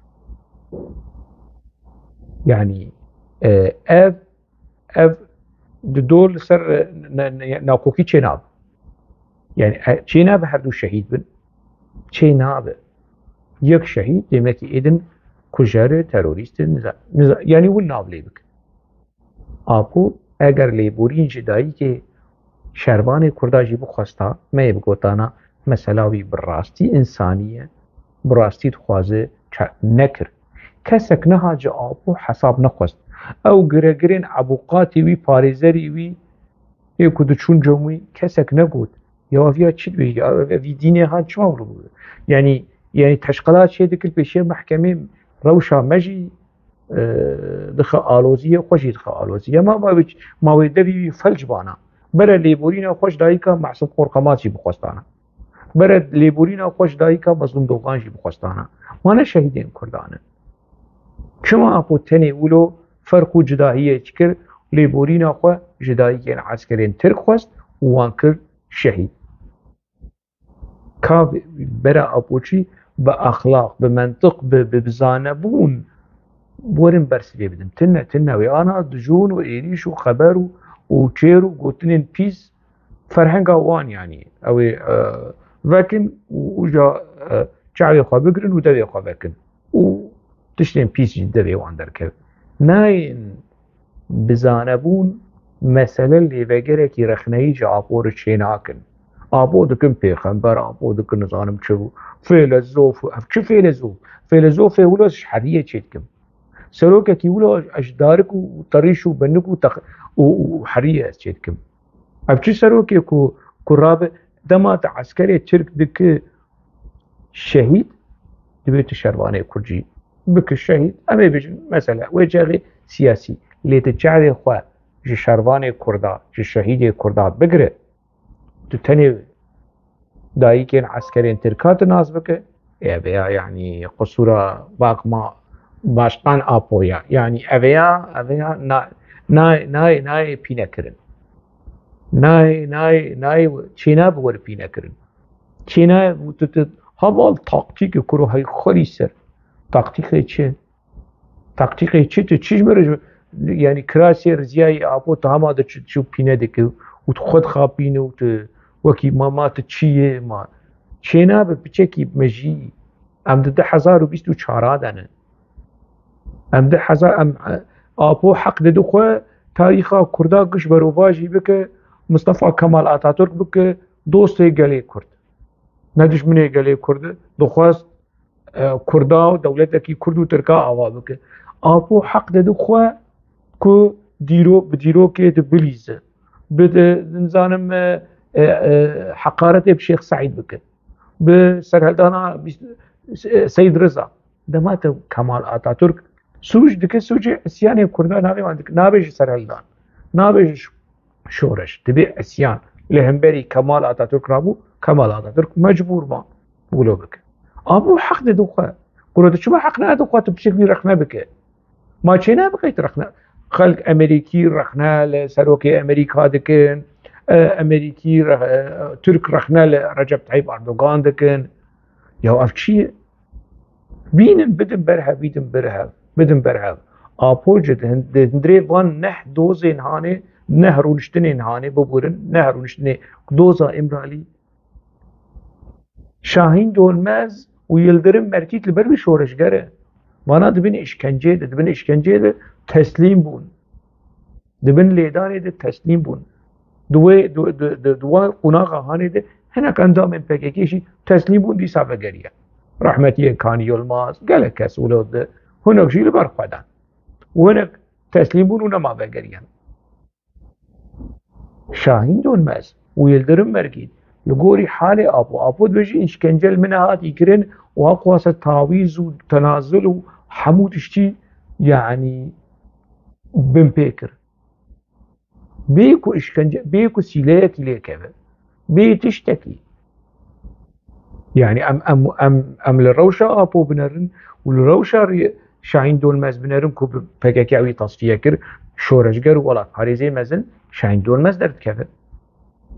Yanî, e, ev, ev di dor li ser, e, ne, ne, nakokî çênabe. Yani, e, çênabe her du şehîd bin. Çênabe. Yek şehîd, demekî êdin kujer e, terorîst e, niza-, niza-, yani win nav lê bike. Apo, eger lêborîn ji dayikê şervanê Kurda jî bixwesta, me yê bigotana mesela wî bi rastî însanî ye, bi rastî dixwaze ça-, nekir. Kesek niha ji Apo hesab nexwest. Ew giregirên ebûqatê wî, parêzerê wî, ê ku diçûn cem wî, kesek negot, ya viya çi dibêje, ya vî dînê han çima wilo bû? Yanî, yanî teşqela çê dikir pêşiya mehkemê, rewşa me jî, e, dixe aloziyê, xwe jî dixe aloziyê. Ma, ma wê, ma wê devî wî felc bana. Bere lêborîna xwe ji dayika Masum Korkamat jî bixwestana. Bere lêborîna xwe ji dayika Mezlûm Dogan jî bixwestana. Ma ne şehîdên Kurdan in? Çima Apo tenê wilo ferq û cudahiyê dikir, lêborîna xwe ji dayikên eskerên Tirk xwest û wan kir şehîd? Ka bere Apoçî bi exlaq, bi mentiq, bi, bi, bi zanebûn werin bersivê bidin. Tune, tune wê ana dijûn û êrîş û xeber û, û çêr û gotinên pîs ferhenga wan, yanî ew ê, e, vekin û uca, e, çavê xwe bigirin û devê xwe vekin û tiştên pîs ji devê wan derkevin. Nayên bi zanebûn mesele lêvegerekî rexneyî ji Apo re çênakin. Apo dikin pêxember, apo dikin nizanim çi bû. Fêlezof, ev çi fêlezof? Fêlezofê wilo ez ji heriyê çêdikim. Serokekî wilo ez ji darik û terîş û benik û tex-, û, û heriyê ez çêdikim. Ev çi serokê ku, ku rabe dema te eskerê Tirk dike şehîd, divê tu şervanê Kurd jî bike şehîd. Em ê bêjin, mesela, wê çaxê siyasî. Lê tu çavê xwe ji şervanê Kurda, ji şehîdê Kurda bigire. Tu tenê dayikên eskerên Tirka tu nas bike. Ev ya, yanî, qisûra bakma başkan Apo ya. Yanî, ev ya, ev ya na-, nayê, nayê, nayê pîne kirin. Nayê, nayê, nayê çênabe were pîne kirin. Çênabe tu, tu, heval taktîkê kuro hey xwelî ser. Taktîkê çi? Taktîkê çi? Tu çi ji me re ji, yanî kirasê riziyayê Apo tu hema de çi, çi pîne dike û tu xwe dixapîne û tu wekî ma, ma tu çi yê ma? Çênabe piçekî mejî. Em di du hezar û bîst û çar de ne. Em du hezar, em, e, Apo heq dide xwe tarîxa Kurda giş berovajî bike, Mustafa Kemal Atatürk bike, dostê gelê Kurd. Ne dijminê gelê Kurd e, dixwest, e, Kurda û dewletekî Kurd û Tirka ava bike. Apo heq dide xwe ku dîro-, bi dîrokê de bilîze. Bi, e, nizanim, e, e, e, heqaretê bi Şêx Seîd bike. Bi serhildana bîst, e, Seyîd Riza. Dema te Kemal Atatürk sûc dike, sûcê îsyanê Kurda navê wan dike. Nabêje serhildan. Nabêje ş-, şoreş. Dibê îsyan. Li hemberî Kemal Atatürk rabû, Kemal Atatürk mecbûr ma wilo bike. Apo heq dide xwe. Kuro tu çima heq nade xwe tu piçek wî rexne bike? Ma çênabe qey tu rexne? Xelk Amerîkî rexne li serokê Amerîka dikin, e, Amerîkî re-, e, Tirk rexne li Recep Tayyip Erdogan dikin. Ya ev çi ye? Bînin, bidin berhev, bidin berhev, bidin berhev. Apo jî di hin-, di hundirê van neh dozên hanê, neh rûniştinên hanê, biburin, neh rûniştinê doza Îmralî, Şahîn Donmez û Yildirim Merkît li ber wî şoreşger e. Vana di bin îşkenceyê de, di bin îşkenceyê de teslîm bûn. Di bin lêdanê de teslîm bûn. Di wê, di, di, di, di wan qonaxa hanê de hinek endamên P K K jî teslîm bûn, dîsa vegeriye. Rehmetiyê Kanî Yilmaz, gelek kes wilo di, hinek jî li ber xwe dan. Û hinek teslîm bûn û nema vegeriyan. Şahîn Donmez û Yildirim Merkît li gorî halê Apo, Apo dibêje, îşkence li min hatî kirin û Apo dixwaze tawîz û tenazul û hemû tiştî, yanî, binpê kir. Bê ku îşkence, bê ku sîleyekî lê keve, bê tiştekî. Yanî em, em, em, em li rewşa Apo binerin û li rewşa rê-, Şahîn Donmez binerin ku bi P K K wî tasfiye kir, şoreşger û welatparêzê mezin Şahîn Donmez derdikeve.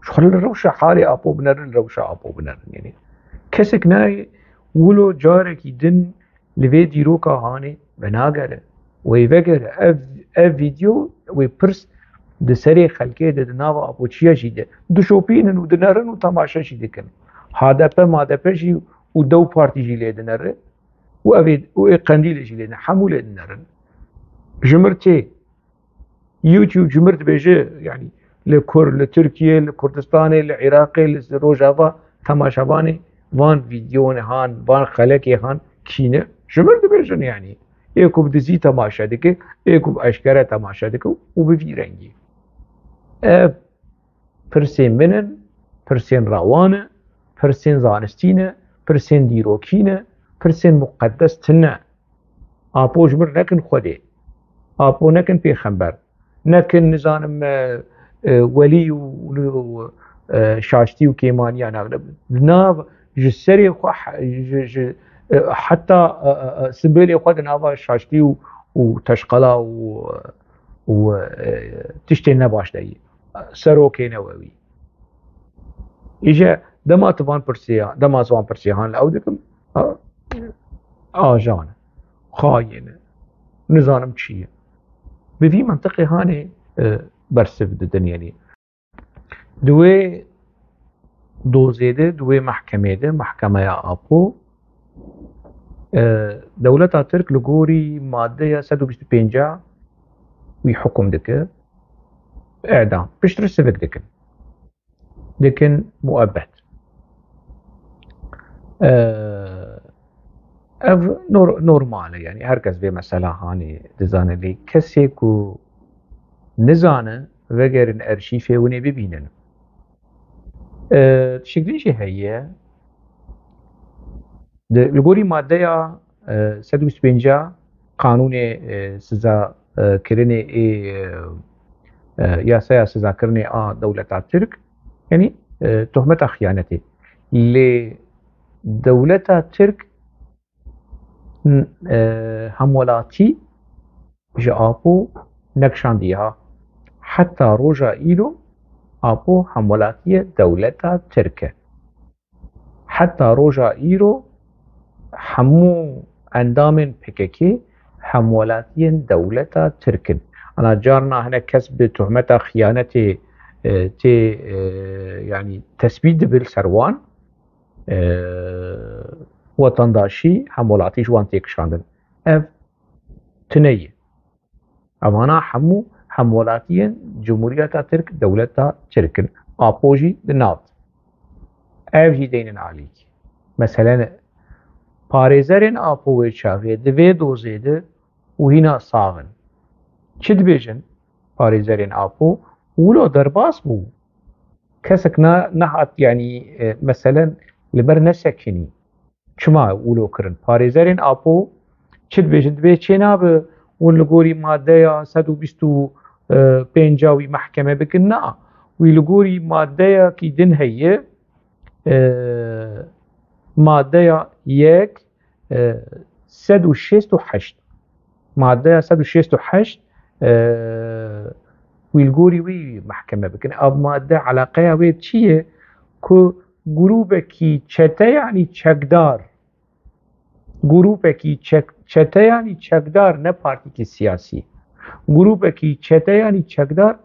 Ji xwe li rewşa halê Apo binerin, li rewşa Apo binerin. Yanî kesek nayê wilo carekî din li vê dîroka hanê venagere. Wê vegere. Ev, ev vîdeo wê pirs di serê xelkê de, di nava Apoçiya jî de dişopînin û dinerin û temaşe jî dikin. H D P, M D P jî û dew partî jî lê dinere û ev ê, û ê Qendîlê jî lê dine, hemû lê dinerin. Ji mir tê. YouTube ji mir dibêje, yanî li Kur, li Tirkiye, li Kurdistanê, li Iraqê, li Rojava temaşevanê van vîdeoyê han, van xelekê han kî ne? Ji mir dibêjin, yanî. Ê ku bi dizî temaşe dike, ê ku bi eşkere temaşe dike û bi vî rengî. Ev pirsên min in, pirsên rewa ne, pirsên zanistî ne, pirsên dîrokî ne, pirsên muqedes tune. Apo ji mir nekin Xwedê. Apo nekin pêxember. Nekin, nizanim, e, e, welî û, û, e, şaştî û kêmaniya nav. Nav ji serê xwe he-, ji, ji, e, heta, e, e, e, sibêlê xwe di nava şaştî û, û teşqela û, û, e, tiştên nebaş de yî. Serokê newewî. Îje dema tu van pirsê, dema ez van pirsê han li ew dikim, a, ajan, xayîn, nizanim çi ye. Bi vî mentiqê hanê, e, bersiv didin, yanî. Di wê dozê de, di wê mehkemê de, mehkemeya Apo, e, dewleta Tirk li gorî madeya sed û bîst û pênc wî hukum dike, edam. Piştre sivik dikin. dikin muebbet. Ev nor-, normal e, yanî her kes vê mesela hanê dizane, lê kesê ku nizane, vegerin erşîfê hûn ê bibînin. Tişik din jî heye, li gorî maddeya sed û bîst û pênc a qanûnê siza kirinê ê yasaya sizakirinê a dewleta Tirk, yanî tohmeta xiyanetê. Lê dewleta Tirk hemwelatî ji Apo nekişandiye ha. Heta roja îro Apo hemwelatiyê dewleta Tirk e. Heta roja îro hemû endamên P K K hemwelatiyên dewleta Tirk in. Ana carna hinek kes bi tohmeta xiyanetê tê, yanî tesbît dibe li ser wan, wetandaşî, hemwelatî ji wan tê kişandin. Ev tune ye. Evana hemû hemwelatiyên Cumhuriyeta Tirk, dewleta Tirk in. Apo jî di nav. Ev jî deynin alîkî. Mesele ne. Parêzerên Apo wê çaxê di vê dozê de û hîna sax in. Çi dibêjin parêzerên Apo? Wilo derbas bû. Kesek na-, nehat, yanî, e, meselen li ber nesekinî. Çima wilo kirin? Parêzerên Apo çi dibêjin? Dibê çê nabe hûn li gorî maddeya sed û bîst û pênc a wî mehkeme bikin. Na, wî li gorî maddeyekî din heye, e, maddeya yek, e, sed û şêst û heşt. Maddeya sed û şêst û heşt, e, wî li gorî wî mehkeme bikin. Ev madde eleqeya wê çi ye? Ku grûbekî çete, yanî çekdar, grûbekî çek-, çete, yanî çekdar, ne partîkî siyasî, grûbekî çete, yanî çekdar,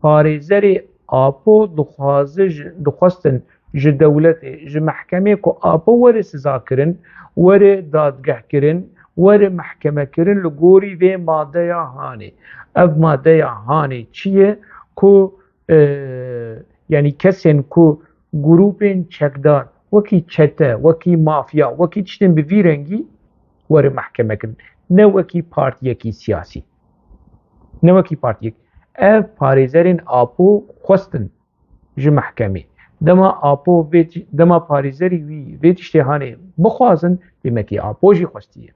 parêzerê Apo dixwaze ji, dixwestin ji dewletê, ji mehkemê ku Apo were sizakirin, were dadgehkirin, were mehkemekirin li gorî vê madeya hanê. Ev madeya hanê çi ye? Ku, e, yanî kesên ku grûpên çekdar, wekî çete, wekî mafya, wekî tiştên bi vî rengî were mehkemekirin. Ne wekî partiyekî siyasî. Ne wekî partiyek. Ev parêzerên Apo xwestin ji mehkemê. Dema Apo vê ti-, dema parêzerî wî vê tiştê hanê bixwazin, demekî Apo jî xwestiye.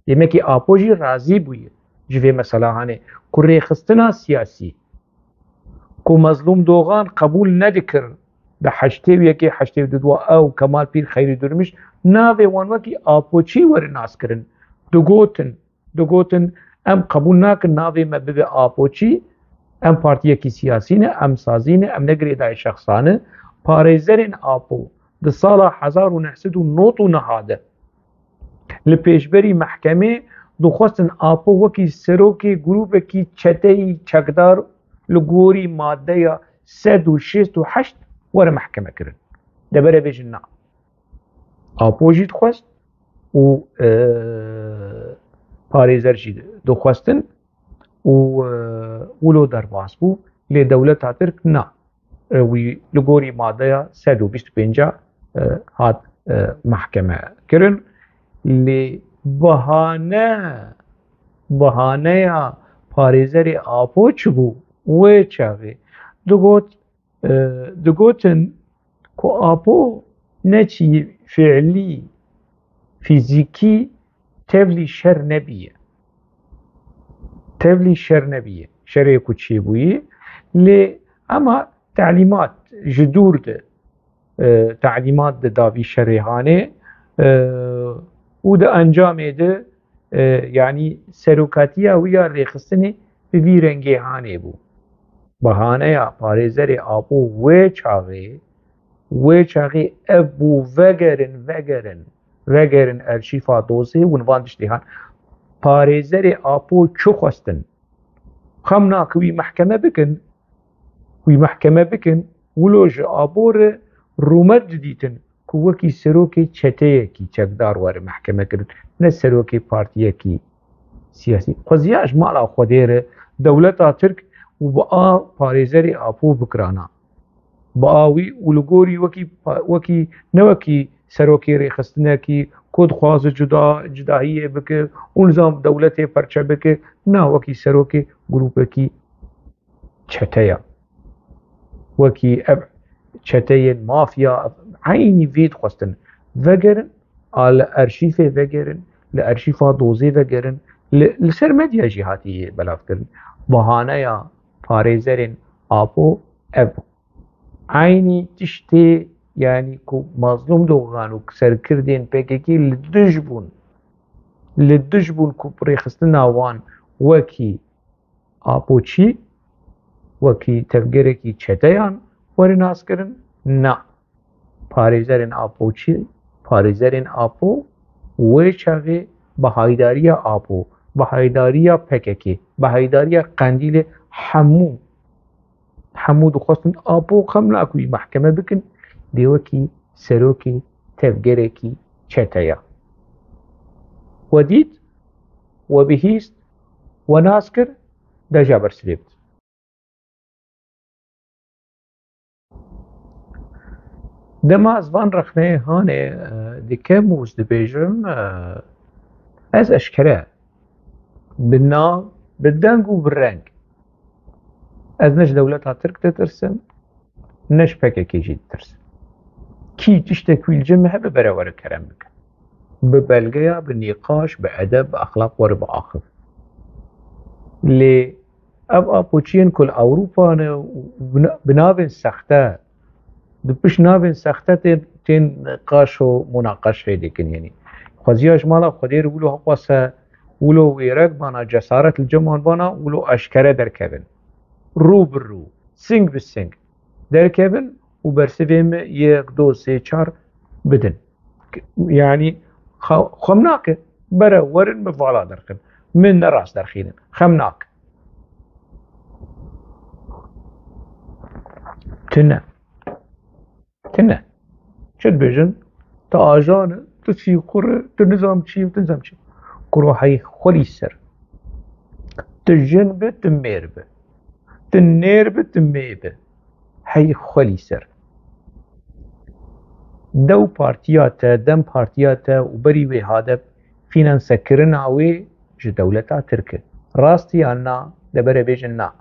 Demekî Apo jî razî bûye ji vê mesela hanê ku rêxistina siyasî ku Mezlûm Dogan qebûl nedikir, di heştê û yekê, heştê û du ew Kemal Pîr, Xeyrî Durmuş navê wan wekî Apoçî were naskirin. Digotin, digotin, em qebûl nakin navê me bibe Apoçî, em partiyekî siyasî ne, em sazî ne, em ne girêdayî şexsan e. Parêzerên Apo di sala hezar û neh sed û nod û neh de li pêşberî mehkemê dixwestin Apo wekî serokê grûbekî çeteyî çekdar li gorî madeya sed û şêst û heşt were mehkeme kirin. Deverê bêjin na. Apo jî dixwest û, e, parêzer jî dixwestin û, e, wilo derbas bû. Lê dewleta Tirk na. E, wî li gorî madeya sed û bîst û pênc a, e, hat, e, mehkeme kirin. Lê bahane, bahaneya parêzerê Apo çi bû? Wê çaxê digot, e, digotin ku Apo neçî fiilî, fîzîkî tevlî şer nebiye. Tevlî şer nebiye. Şerê ku çêbûyî, lê ema telîmat ji dûr de, e, telîmat dida vî şerê hanê, e, û di encamê de, e, yanî serokatiya wî ya rêxistinê bi vî rengê hanê bû. Bahaneya parêzerê Apo wê çaxê, wê çaxê ev bû, vegerin, vegerin, vegerin erşîfa dozê hûn van tiştê han. Parêzerê Apo çi xwestin? Xem nake wî mehkeme bikin, wî mehkeme bikin, wilo ji Apo re rûmet didîtin ku wekî serokê çeteyekî çekdar were mehkeme kirin, ne serokê partiyekî siyasî. Xweziya ji mala Xwedê re dewleta Tirk û bi a parêzerê Apo bikirana. Bi awî û li gorî wekî, wekî, ne wekî serokê rêxistinekî ku dixwaze cuda, cudahiyê bike û nizam dewletê perçe bike, na, wekî serokê grûpekî çete ya. Wekî ev çeteyên mafya, eynî vê dixwestin vegerin, a li erşîfê vegerin, li erşîfa dozê vegerin, li, li ser medya jî hatiye belavkirin. Bahaneya parêzerên Apo ev bû. Eynî tiştê, yanî ku Mazlûm Dogan û serkirdên P K K li dij bûn, li dij bûn ku rêxistina wan wekî Apoçî, wekî tevgerekî çeteyan were naskirin? Na. Parêzerên Apoçî, parêzerên Apo wê çaxê bi haydariya Apo, bi haydariya P K K, bi haydariya Qendîlê hemû, hemû dixwestin Apo xem naku wî mehkeme bikin, dê wekî serokê tevgerekî çete ya. We dît, we bihîst, we nas kir, deja bersivê bid. Dema ez van rexneyê hanê, e, dikem û ez dibêjim, e, ez eşkere bi nav, bi deng û bi reng, ez ne ji dewleta Tirk ditirsim, ne ji P K K jî ditirsim. Kî tiştek wî li cem hebe bere were kerem bike. Bi belgeya, bi nîqaş, bi edeb, bi exlaq were biaxif. Lê ev Apoçiyên ku li Ewropa ne û bi na-, bi navên sexte, di pişt navên sexte tên, tên nîqaş û munaqeşê dikin. Yanî xweziya ji mala Xwedê re wilo hewqase, wilo wêrek bana, cesaret li cem wan bana, wilo eşkere derkevin. Rû bi rû, sing bi sing derkevin û bersivê min yek, do, sê, çar bidin. Yanî xwe-, xem nake. Bere werin min vala derxin. Min ne rast derxînin. Xem nake. Tune. Tune. Çi dibêjin? Tu ajan e, tu sîxur e, tu nizam çi, tu nizam çi. Kuro hey xwe lî ser. Tu jin be, tu mêr be. Tu nêr be, tu mê be. Hey xwe lî ser. Dew partiya te, dem partiya te û berî wê hadeb finansekirina wê ji dewleta Tirk e. Rast e yan na? De bere bêjin na.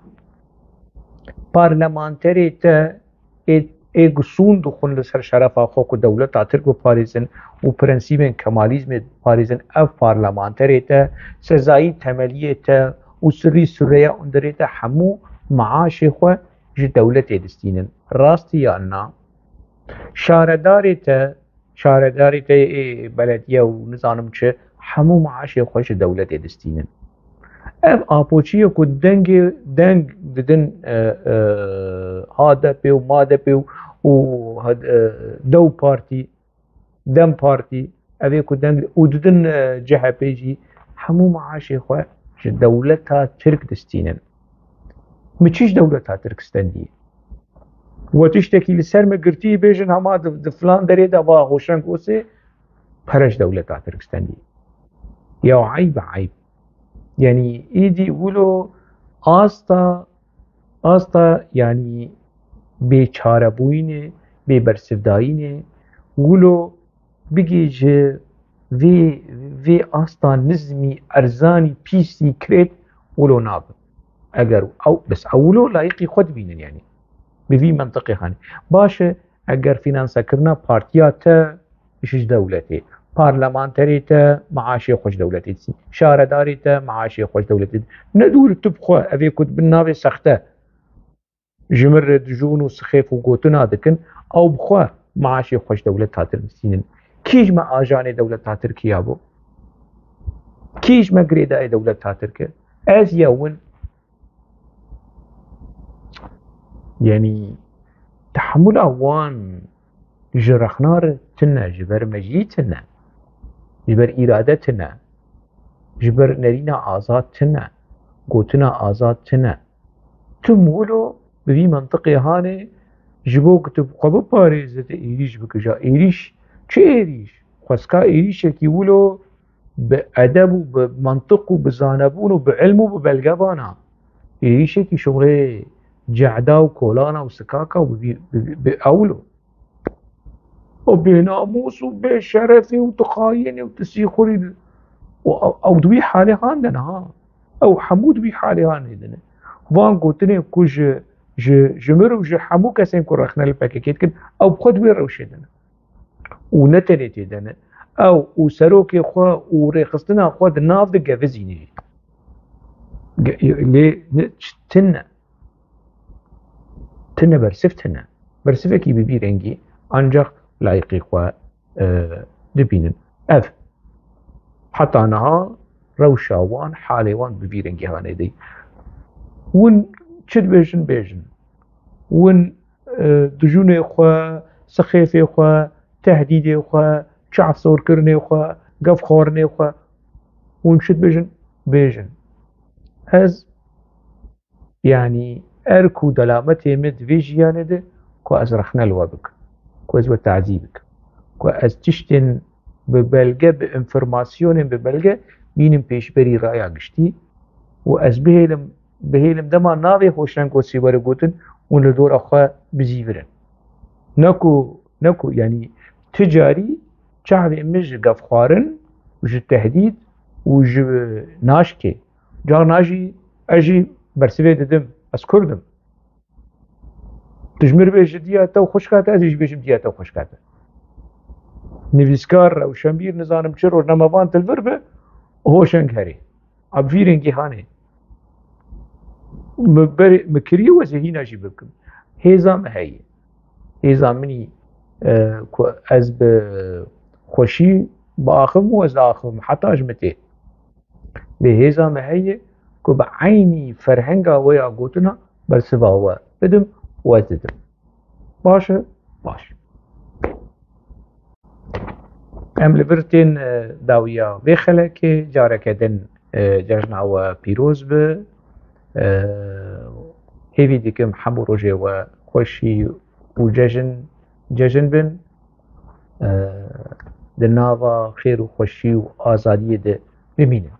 Parlamenterê te ê, ê gisûn dixwin li ser şerefa xwe ku dewleta Tirk biparêzin û prensîbên Kemalîzmê biparêzin, ev parlamenterê te, sezayî temeliyê te û sirrî sirreya underê te hemû maaşê xwe ji dewletê distînin. Rast e yan na? Şaredarê te, şaredarê te ê belediye û nizanim çi, hemû maaşê xwe ji dewletê distînin. Ev Apoçiyê ku dengê, deng didin, e, e, HDP û MADP û, û, e, Dew Partî, DEM Partî, ev ê ku deng û didin, e, CHP jî, hemû maaşê xwe ji dewleta Tirk distînin. Min çi ji dewleta Tirk stendiyê? We tiştekî li ser me girtî, bêjin hema di, di filan derê de va Hoşeng Osê pere ji dewleta Tirk stendiyê. Ya eyb e, eyb. Yanî îdî wilo asta, asta, yanî bêçarebûyînê, bêbersivdayînê, wilo bigihîje vê, vê asta nizmî, erzanî, pîsî, kirêt, wilo nabe. Eger ew, bes ew wilo layiqî xwe dibînin, yanî bi vî mentiqê hanê. Baş e, eger finansekirina partiya te ji dewletê, parlamenterê te maaşê xwe ji dewletê distîn, şaredarê te maaşê xwe ji dewletê distîn. Ne dûr tu bi xwe, ev ê ku di bin navê sexte ji min re dijûn û sixêf û gotina dikin, ew bi xwe maaşê xwe ji dewleta Tirk distînin. Kî ji me ajanê dewleta Tirkiye bû? Kî ji me girêdayê dewleta Tirk e? Ez ya win. Yanî tehemula wan ji rexna re tune, ji ber mejî tune, ji ber îrade tune, ji ber nerîna azad tune, gotina azad tune. Tim wilo bi vî mentiqê hanê, ji bo ku tu xwe biparêze, tu êrîş bike. Ja êrîş, çi êrîş? Xwezka êrîşekî wilo bi edeb û bi mentiq û bi zanebûn û bi ilm û bi belge bana. Êrîşekî şoxlê cehda û kolana û sikaka û bi, bi, bi, bi ewlo. O bênamûs û bêşerefî û tu xayinî û tu sîxurî. Û ew, ew di wî halê han de ne ha. Ew hemû di wî halê hanê de ne. Van gotinên ku ji, ji, ji mir û ji hemû kesên ku rexne li P K K dikin, ew bi xwe di wê rewşê de ne. Û ne tenê tê de ne. Ew û serokê xwe û rêxistina xwe di nav de gevizîne. Ge-, lê ne, ç-, tune. Tune bersiv tune. Bersivekî bi vî rengî ancaq layiqî xwe, e, dibînin. Ev heta niha rewşa wan, halê wan bi vî rengî hanê dey. Win çi dibêjin, bêjin. Win, e, dijûnê xwe, sixêfê xwe, tehdîdê xwe, çavsorkirinê xwe, gefxwarinê xwe, win çi dibêjin, bêjin. Ez, yanî, erk û delametê min di vê jiyanê de ku ez rexne li we bikim, ku ez we tazî bikim, ku ez tiştên bi belge, bi înformasyonên bi belge bînim pêşberî raya giştî û ez bihêlim, bihêlim dema navê Hoşeng Osî were gotin û li dora xwe bizîvirin. Ne ku, ne ku, yanî, ti carî çavê min ji gefxwarin, ji tehdîd û ji naşkê. Carna jî ez jî bersivê didim, ez Kurd im. Tu ji min re bêje diya te û xwişka te, ez ê jî bêjim diya te û xwişka te. Nivîskar, rewşenbîr, nizanim çi, rojnamevan, tu li vir bi, Hoşeng herê. A bi vî rengî hanê. Min berê, min kiriye, ez ê hîna jî bikim. Hêza min heye. Hêza min î, e, ku ez bi xweşî biaxivim û ez diaxivim, heta ji min tê. Lê hêza me heye ku bi eynî ferhenga we ya gotina bersiva we bidim û ez didim. Baş e? Baş. Em li vir tên, e, dawiya vê xelekê, careke din, e, cejna we pîroz be. E, hêvî dikim hemû rojê we xweşî û cejin, cejin bin. E, di nava xêr û xweşî û azadiyê de bimînin.